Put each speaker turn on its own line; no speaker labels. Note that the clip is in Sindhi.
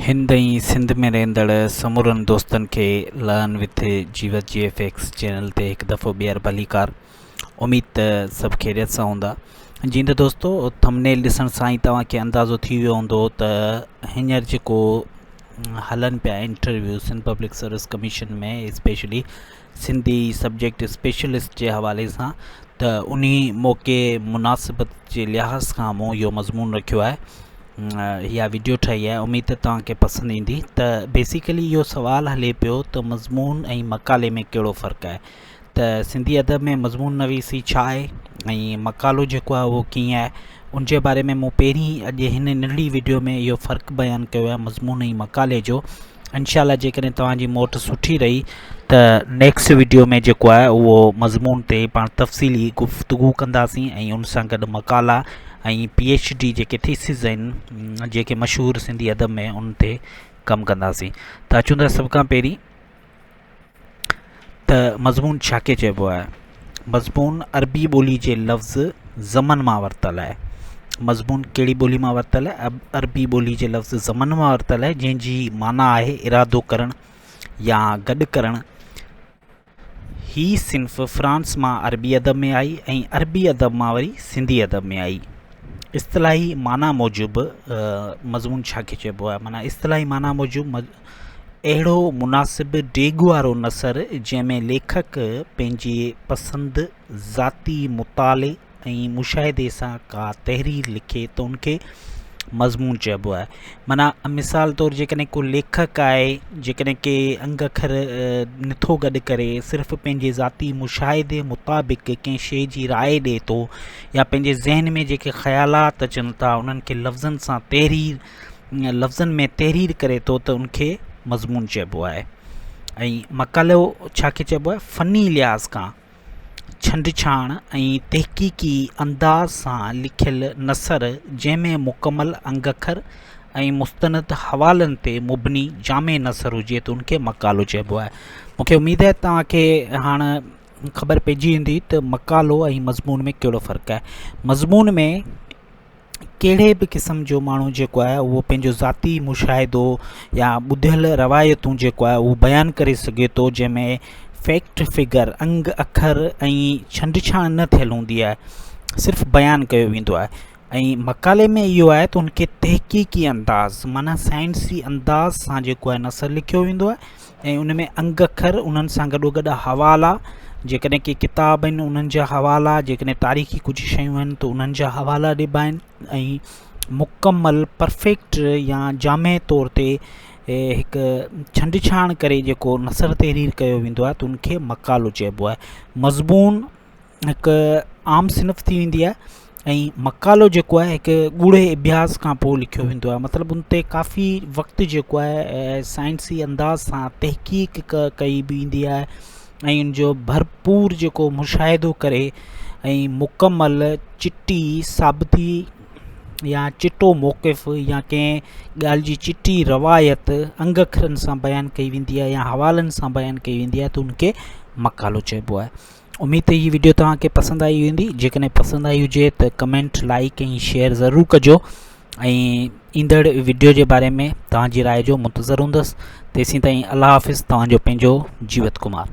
هند ۽ سنڌ ۾ رهندڙ سمورن دوستن کي learn with Jeewat G F X channel تي هڪ دفعو ٻيهر ڀليڪار. اميد ته سڀ خيريت سان هوندا. جيئن ته دوستو ٿمنيل ڏسڻ سان ئي توهان کي اندازو ٿي ويو هوندو ته هينئر جيڪو هلن پيا interview Sindh public service commission ۾ specially Sindhi subject specialist جي حوالي سان ته انهي موقعي مناسبت جي لحاظ کان مون اهو مضمون رکيو آهي اها وڊيو ٺاهي آهي اميد ته توهان کي پسند ايندي ته بيسيڪلي اهو سوال هلي پيو ته مضمون ۽ مقالي ۾ ڪهڙو فرق آهي ته سنڌي ادب ۾ مضمون نويسي ڇا آهي ۽ مقالو جيڪو آهي اهو ڪيئن آهي ان جي باري ۾ مون پهرين اڄ هن ننڍڙي وڊيو ۾ اهو فرق بيان ڪيو آهي مضمون ۽ مقالي جو انشاء الله جيڪڏهن توهان جي موٽ سٺي رهي ته نيڪسٽ وڊيو ۾ جيڪو آهي اهو مضمون تي پاڻ تفصيلي گفتگو ڪنداسين ۽ ان سان گڏ مقالا ۽ پي ايڇ ڊي جيڪي ٿيسز آهن جيڪي مشهور سنڌي ادب ۾ ان تي ڪم ڪنداسين ته اچون ٿا سڀ کان پهرين ته مضمون ڇا کي چئبو آهي؟ مضمون عربي ٻولي جي لفظ زمن مان ورتل آهي. مضمون ڪهڙي ٻولي مان ورتل آهي؟ عربي ٻولي جي لفظ زمن مان ورتل آهي جنهن جي معنيٰ آهي ارادو ڪرڻ يا گڏ ڪرڻ. هي صنف فرانس مان عربي ادب ۾ آئي ۽ عربي ادب مان وري سنڌي ادب ۾ آئي. اصطلاحي معنيٰ موجب مضمون ڇا کي چئبو آهي؟ معنيٰ اصطلاحي معنيٰ موجب اهڙو مناسب ڊيگهه وارو نثر جنهن ۾ ليکڪ پنهنجي پسند، ذاتي مطالعي ۽ مشاهدي سان ڪا تحرير لکي ته ان کي مضمون چئبو آهي. معنيٰ مثال طور جيڪڏهن ڪو ليکڪ آهي جيڪڏهن ڪي انگ اکر نٿو گڏ ڪري صرف پنهنجي ذاتي مشاهدي مطابق ڪنهن شيء جي راء ڏئي ٿو يا پنهنجي ذهن ۾ جيڪي خيالات اچن ٿا انهن کي لفظن سان تحرير لفظن ۾ تحرير ڪري ٿو ته ان کي مضمون چئبو آهي ۽ مقالو ڇا کي چئبو آهي فني لحاظ کان ڇنڊڇاڻ ۽ تحقيقي انداز سان لکيل نثر جنهن ۾ مڪمل انگ اکر ۽ مستند حوالن تي مبني جامع نثر هجي ته ان کي مقالو چئبو آهي مون کي اميد آهي توهان کي هاڻ خبر پئجي ويندي ته مقالو ۽ مضمون ۾ ڪهڙو فرق آهي مضمون ۾ ڪهڙي به قسم جو ماڻهو جيڪو آهي اهو پنهنجو ذاتي مشاهدو يا ٻڌيل روايتون جيڪو آهي اهو بيان ڪري سگهي ٿو جنهن ۾ فيڪٽ فگر انگ اکر ۽ ڇنڊڇاڻ نه ٿيل هوندي آهي صرف بيان ڪيو ويندو آهي ۽ مقالي ۾ اهو آهي ته ان کي تحقيقي انداز معنيٰ سائنسي انداز سان جيڪو آهي نثر لکيو ويندو آهي ۽ ان ۾ انگ اکر انهن سان گڏو گڏ حوالا جيڪڏهن ڪي ڪتاب آهن انهن جا حوالا جيڪڏهن تاريخي ڪجهه شيون آهن ته انهن جا حوالا ڏبا آهن ۽ مڪمل پرفيڪٽ يا جامع طور تي هڪ ڇنڊڇاڻ ڪري جيڪو نثر تحرير ڪيو ويندو آهي ته ان کي مقالو چئبو آهي مضمون هڪ عام صنف ٿي ويندي آهي ۽ مقالو جيڪو آهي هڪ ڳوڙهي اڀياس کان پوء لکيو ويندو آهي مطلب ان تي ڪافي وقت جيڪو آهي سائنسي انداز سان تحقيق ڪئي ويندي آهي ۽ ان جو ڀرپور جيڪو مشاهدو ڪري ۽ مڪمل چٽي ثابتي يا چٽو موقف يا ڪنهن ڳالهه جي چٽي روايت انگ اکرن سان بيان ڪئي ويندي آهي يا حوالن سان بيان ڪئي ويندي آهي ته ان کي مقالو چئبو آهي اميد ته هي وڊيو توهان کي پسند آئي هوندي جيڪڏهن پسند آئي هجي ته ڪمينٽ لائڪ ۽ شيئر ضرور ڪجو ۽ ايندڙ وڊيو جي باري ۾ توهان جي راء جو منتظر هوندس تيسين تائين الله حافظ توهان جو پنهنجو جيوت ڪمار.